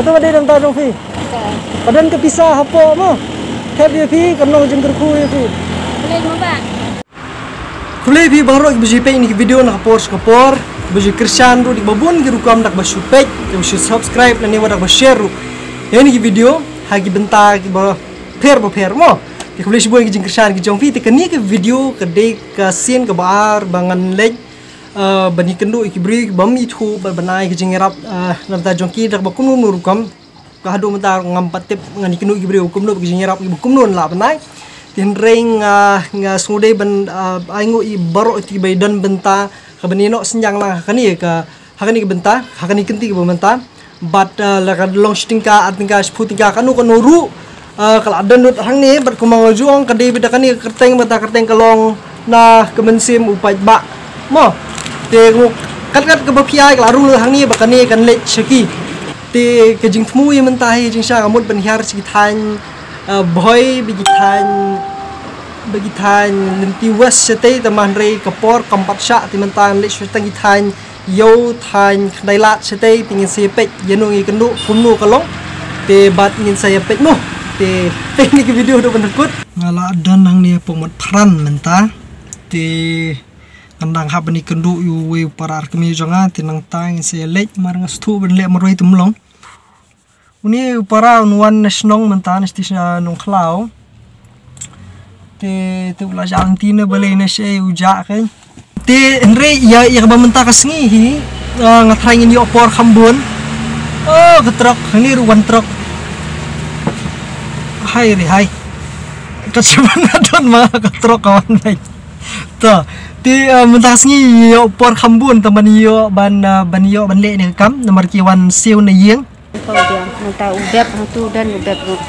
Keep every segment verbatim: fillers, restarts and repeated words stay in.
Kata ba dei na ka bynta jong phi. Ka don ka pisa hapoh mo. Thep ïa phi, ka nong jingkyrkhu ïa phi. Khublei mo ba. Khublei phi baroh kiba ju peit ïa kane ka video na ka por sha ka por, kiba ju kyrshan ruh da kiba bun ki rukom da kaba shu peit, da kaba shu subscribe lane wat da kaba share ruh ïa kane ka video ha ki bynta kiba pher ba pher mo. Te khublei shibun ïa ki jingkyrshan ki jong phi. Te kane ka video ka dei ka sien kaba ar ba ngan leit, ah, ban ïakynduh ïa ki briew kiba ym ithuh bad ban ai ka jingïarap, ah, na ka bynta jong ki da kaba kumno kumno rukom. Ka haduh mynta ngam pat tip, ngan ïakynduh ïa ki briew kumno, ka jingïarap kiba kumno ngan lah ban ai. Te hynrei nga, nga sngewdei ban, ah, ai nguh ïa baroh ïa kiba ïadon bynta kaban ïehnoh synñiang lang ha kane ka, ha kane ka bynta, ha kane ka kynti kaba mynta. Bad, ah, la ka long shi tyngka, ar tyngka, shiphew tyngka, kano kano ruh, ah, ka la don lut hangne, bad kumba nga ju ong, ka dei beit da kane ka kyrteng, bad ka kyrteng ka long na ka mynsiem u paidbah mo. Te kat kat kaba phi ai ka la rung lut hangne, bad kane kan leit sha ki. Te ka jingthmu ïa mynta hi jingshisha nga mut ban hiar sha ki thaiñ, ah, Bhoi, bad ki thaiñ, bad ki thaiñ lynti West shatei, te hynrei ka por kam pat shah, te mynta ngan leit sha tang ki thaiñ Ïew, thaiñ Khyndai Lad shatei, te ngin sa ïa peit ïa nong ïa kynduh kumno ka long. Te bad ngin sa ïa peit mo. Te peit ïa ka video haduh ban da kut. Nga la don hangne hapoh Motphran mynta. Te ngan dang hap ban ïakynduh ïa uwei u para arkmie jong nga, te nangta ngin sa ïa leit, mar nga sngewthuh ban leh marwei te ym long. Une u para un wan na shnong mynta, na shnong Nongkhlaw. Te, te u la jah lynti na balei na shaei u jah kein. Te hynrei ïa, ïa kaba mynta ka sngi hi, ah, nga tharai ngin ïoh por kham bun. Oh, ka trok, hangne ruh wan trok. Hai re hai. Ka shibun na don ma ka trok ka wan beit. To, te, ah, mynta ka sngi ïoh por kham bun, te ban ïoh ban, ah, ban ïoh ban leh ne ka kam, namar ki wan siew na ïing. Kau dia, mynta u bep hangtu, don u bep ruh.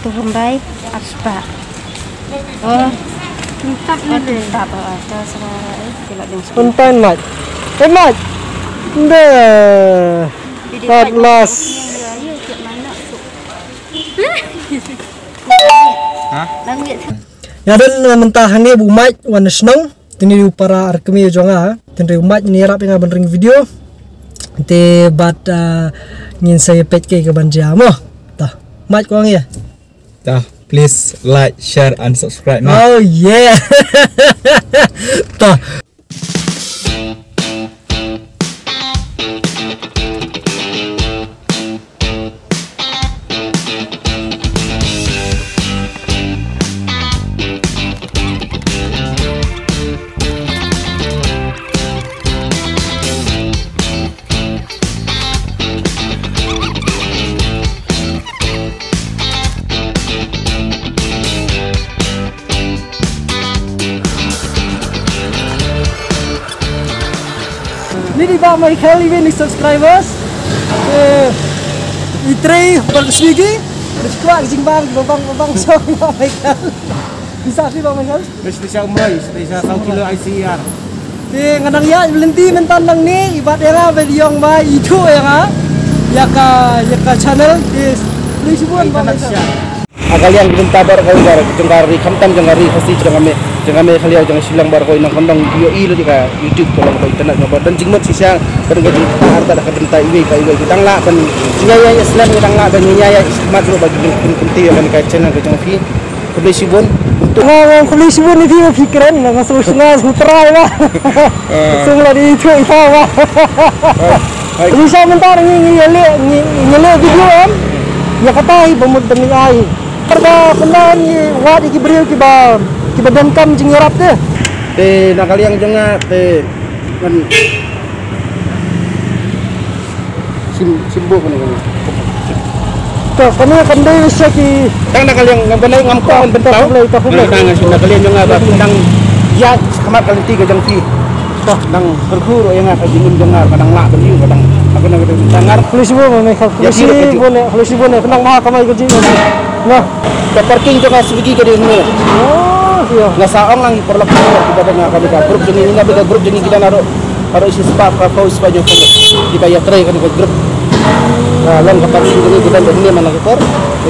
Tu hynrei, ar spah. Oh. Tap ni deh. Tap, oh, ta sara, eh, kila dong. Pyntan, Mat. Eh, Mat. Deh. At last. Ha? Nang lihat. Ïa don, uh, mynta hangne ba u Mike wan na shnong. Te une u para arkmie jong nga, te hynrei u Mike un ïarap ïa nga ban ring video. Te bad, uh, ngin sa ïa peit kaei kaban jia mo. Ta, Mike, ko ong ïa. Ta, please like, share and subscribe na. Oh yeah. Ta. Ni dei Bah Michael, i wi ni subscribers. Eh, i trei bad ka Swiggy. Ri kwah ka jingbam, babang, babang, so, Bah Michael. Bisa sih, Bah Michael? Special mai, special saw kilo I C R. Te nga dang ïaid lynti mynta nangne, i bat ïa nga ba i ong ba i thuh ïa nga ïa ka, ïa ka channel. Te khublei shibun, Bah Michael. Ha ka liang ki bynta baroh kawei ka jong ka ri khamtam jong ka ri Khasi jong ka Me, jong ka Meghalaya jong ka Shillong baroh kawei nang kyndong ïohi lut ïa ka YouTube ka long ka internet, nga ba don jingmut shisha ba don ka jingkyrpad artat ha ka bynta iwei pa iwei. Ngi dang lah ban jingïaid ïaid slem, ngi dang lah ban jingïaid ïaid khmat ruh ba ki jingkynti ïa kane ka channel ka jong phi. Khublei shibun. Nga, nga khublei shibun ïa phi ba phi kren, nga sngewsynei, nga sngewtrai ba. Sngewlad ïa i thuh i thaw ba. Hai. Ngi sa mynta ngi, ngi ïa leh, ngi, ngi ïa leh video em. Ïa kata hi ba mut ban ngi ai. Kata pynban ngi wad ïa ki briew kiba, kiba donkam jingïarap te. Te na ka liang jong nga te ngan sim, sim bok ni. To, kane kan dei sa ki. Tang na ka liang ngam, ngam, ngam ko ban pynpaw. To, khublei, to, khublei. Tang na ka liang jong nga ba tang ïa khmat ka lynti ka jong phi. Nang kyrkhu ruh ïa nga ka jingim jong nga, ka dang lah ban ïoh, ka dang, ka dang, ka dang ngar. Khublei shibun, Bah Michael. Khublei shibun, khublei shibun, khublei shibun. Ka parking jong nga Swiggy ka dei hangne. Oh, ïa. Nga sa ong lang ïa ki paralok kiba don ha kane ka group jong ngi, nga bad ka group jong ngi ki don haduh, haduh shispah, ka phew spah jong ka group. Kiba ïatrei kane ka group. Ka long ka parking jong ngi ki don hangne man la ka por.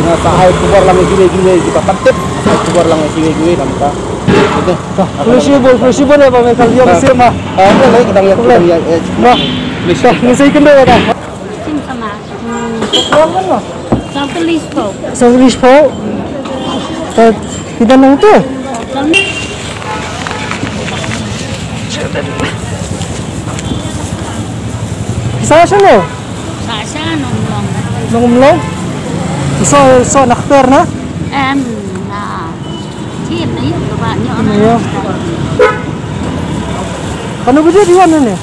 Nga sa ai khubor lang ïa kiwei kiwei kiba pat tip. Ai khubor lang ïa kiwei kiwei namar ka. Khublei shibun, khublei shibun ïa Bah Michael, ïa ka sien ma. Ah, ïa, ïa, khublei. Ïa, ïa. Bah, ngin sa ïakynduh ïa ka. Sim sama. Hmm, Wan kan ma? Satu list ko. Satu list ko. Kita nang tu. Sa sha no? Sa sha nong long. Nong long? So, so nak ter na? Em, na. Chin na yuk ba nyo na. Iya. Kano bujur di wan ne?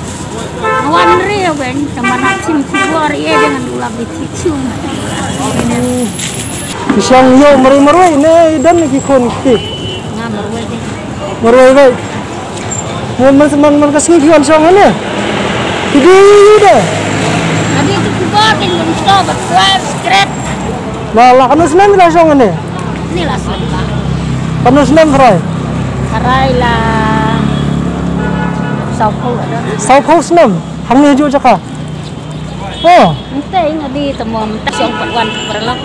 Wan re wen, sama nak chin kubor ye dengan dula biti chung. Pisang yo mari marwai ne dan ki khun ki. Nga marwai de. Marwai wai. Ngan man man man ka sngi ki wan shong ne. Ki di de. Adi tu kubor kin wan shong ba twelve scrap. La la kano snem la shong ne. Ni la snem la. Kano snem rai. Rai la. Saw phew. Saw phew snem. Hangne ju jaka. Oh. Nte ing adi tamo mynta shong pat wan paralok.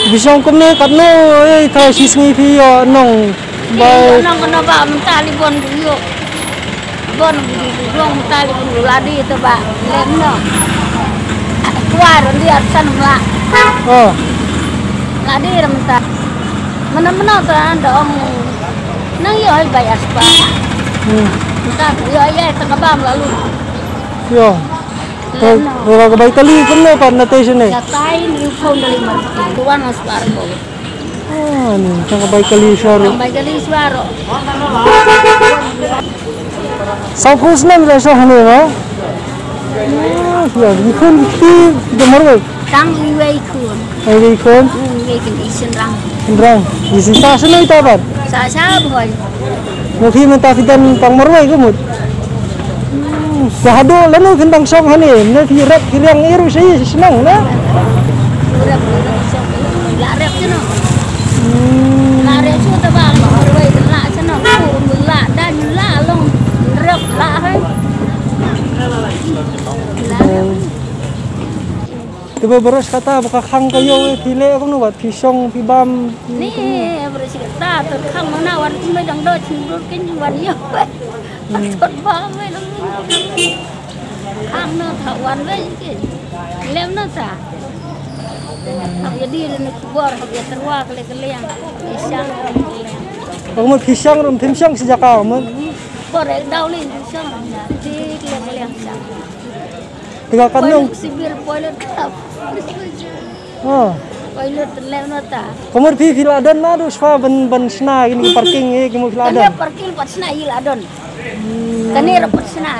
Bi shong kumne katno eh ka shi sngi phi ïoh nong bai. Nong kano ba mynta li bon ïoh. Bon ïoh mynta li bon ladi te ba lem no. Kwar li arsan mla. Oh. Ladi ram mynta. Mana mana ta anda om. Nang ïoh bai aspa. Hmm. Mynta ïoh ïa ta ka bam lalu. Ïoh. Ka, ka, ka bai kali kumno pat na te shane? Ka tai ni phone dari mar. Tuan mas par ko. Ah, ni, ka bai kali sharo. Ka bai kali sharo. Saw phew snem la shah ne ba? Ah, ya, ni khun ki de marwai. Tang iwei khun. Ai wei khun. Hmm, iwei khun i Shinrang. Shinrang. Isi sa shane ita ban? Sa sha bhoi. Mo phi mynta phi don tang marwai ka mut. Ka haduh lano phin dang shong hane, ne phi rep phi riang iru shi shnong na. Rep phi riang shong la rep kino. La rep shu ta ba marwai la shnong la dan la long rep la hai. Te ba baroh kata ba ka khang ka ïew phi leh kumno ba phi shong phi bam. Ni baroh kata te khang mana wan kumai dang do chim rut kin wan ïew. Thot ba mai dang khang na tha wan wei kin. Lem na ta. Hab ïa di ni kubor hab ïa terwa kle kle yang. Ïa shang kle kle yang. Ba mut phi shang rum phim shang shi jaka mut. Bor ek daw lin phi shang rum. Di kle kle yang shang. Tega kan nong. Civil pilot ka. Ha. Pilot lem na ta. Kumur phi phi la don na du spa ban ban sna kini parking eh kumur phi la don. Kane parking pat sna i la don. Kane ra pat sna.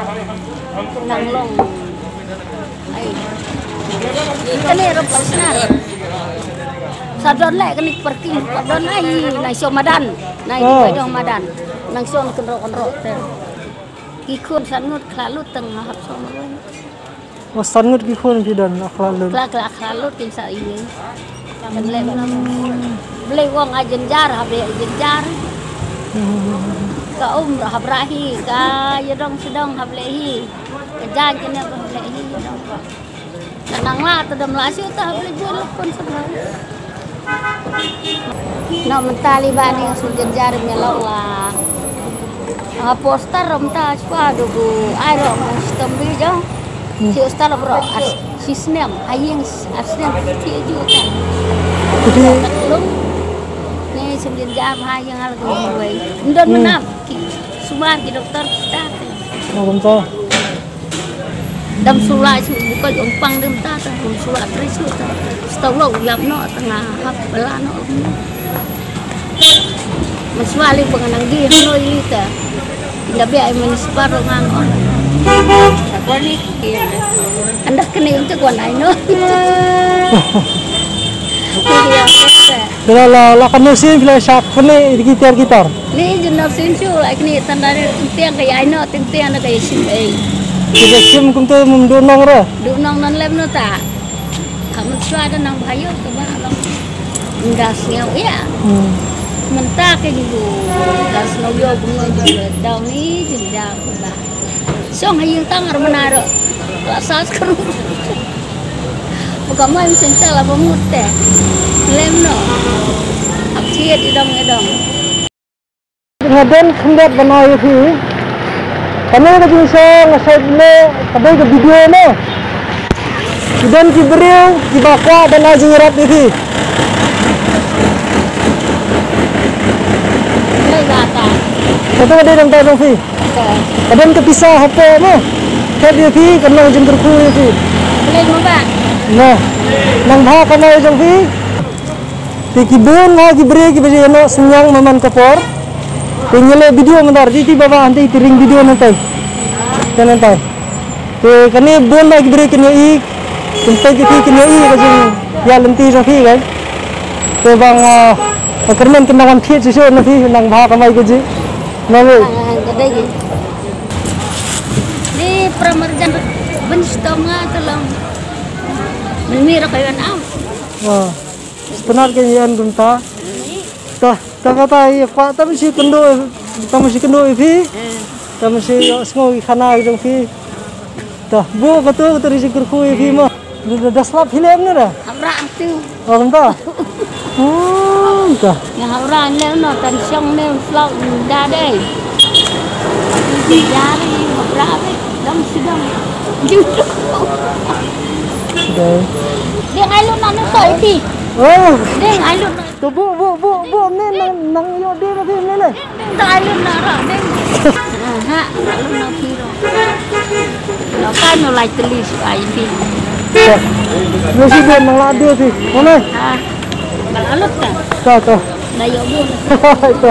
Nang long. Ai. Kane ra pat sna. Sa don le kane parking pat don ai nang sio madan. Nang i dong madan. Nang sio kynroh kynroh te. Ki khun san ngut khlalut tang hap song. Wa san ngut ki khun phi don khlalut. Khla khla khlalut kin sa iwei. Kan lem na. Blei wong a jynjar ha blei jynjar. Ka um ha brahi ka ïadong sdong ha blei hi. Ka jan kine ha blei hi ïadong. Ka nang la ta dam la shu ta ha blei bun lukun sdong. Nok mynta li ba ni shu jynjar me la la. Ah, poster mynta chwa do bu ai ro mo stom bi jo. Hmm. Ti poster bro as si snem haying as snem ti ju ta. Ti. Ni shu jynjar haying al ko wei. Ndon menam ki sumar ki doktor kita. Oh, mynta. Dam sula shu buka jong pang dam ta ta kum sula tri shu ta. Stau lo yap no tanga hap bela no. Maswa li penganang di no yi ta. Nda bia ai municipal ro ngan on. Apa ni? Anda kena untuk wan ai no. Iya, iya. Bila la la kano sin bila shak kene gitar gitar. Ni jin nok sin shu la kini tanda ni tiang ka yai no tiang tiang ka yasim ei. Kita sim kumtu mum du nong ra. Du nong nan lem no ta. Kamu sua da nang bayo ke ba long. Nda sngeu ya. Hmm. Mynta ke ni bu. Nda sngeu yo bu nong ju dau ni jin da ku ba. Song ha ïing tang ar mena ro. La sa skru. Buka mai chen sa la ba mut te. Lem no. Ap chiet idong idong. Nga don khyndiat ban ai ïa phi. Kane ka jingshisha nga shait leh ka dei ka video mo. Ki don ki briew kiba kwah ban ai jingïarap ïa phi. Kato ka dei dang tai jong phi. Ka don ka pisa hapoh mo. Thep ïa phi, kan long jingkyrkhu ïa phi. Nang bha kamai jong phi. Te ki bun ha ki briew kiba ïa noh synñiang man ka por. Te ngi leh video mynta, te ti baba hangtei te ring video nangtai. Te nangtai. Te kane bun ha ki briew kin ïohi, kin peit ïa phi, kin ïohi ka jingïaid lynti jong phi kan. Te bang, ah, ka kyrmen kin nang wan thied shuh shuh na phi, nang bha kamai kajih. Nang ïohi. Ni pramar jan ben stom nga tolong. Mimi ra kayan am. Ah. Sepenar ka ïan kumta. Ta, ta kata ïa pa, ta mesti kynduh, ta mesti kynduh ïa phi. Ta mesti ïoh sngew ïa khana jong phi. Ta, bu katu, katu ri jingkyrkhu ïa phi mo. Da, da, da slap hi lem ne da? Hamra ang tu. Oh, kumta. Hmm, ta. Nga hamra ne no, tan shong ne slap da dei. Jari hamra be, dam sidang. Dei. Deng ai lut na no to iti. Oh. Deng ai lut na. To bu, bu, bu, bu, ne nang, nang ïoh dei na phi ne ne. Deng to ai lut na ra, deng. Ha, ai lut na phi ro. Lo ka no lai teli su ai phi. To. Ne si bu nang la dei phi. Mo ne? Ha. Bal alut ka. To, to. Na ïoh bu. To.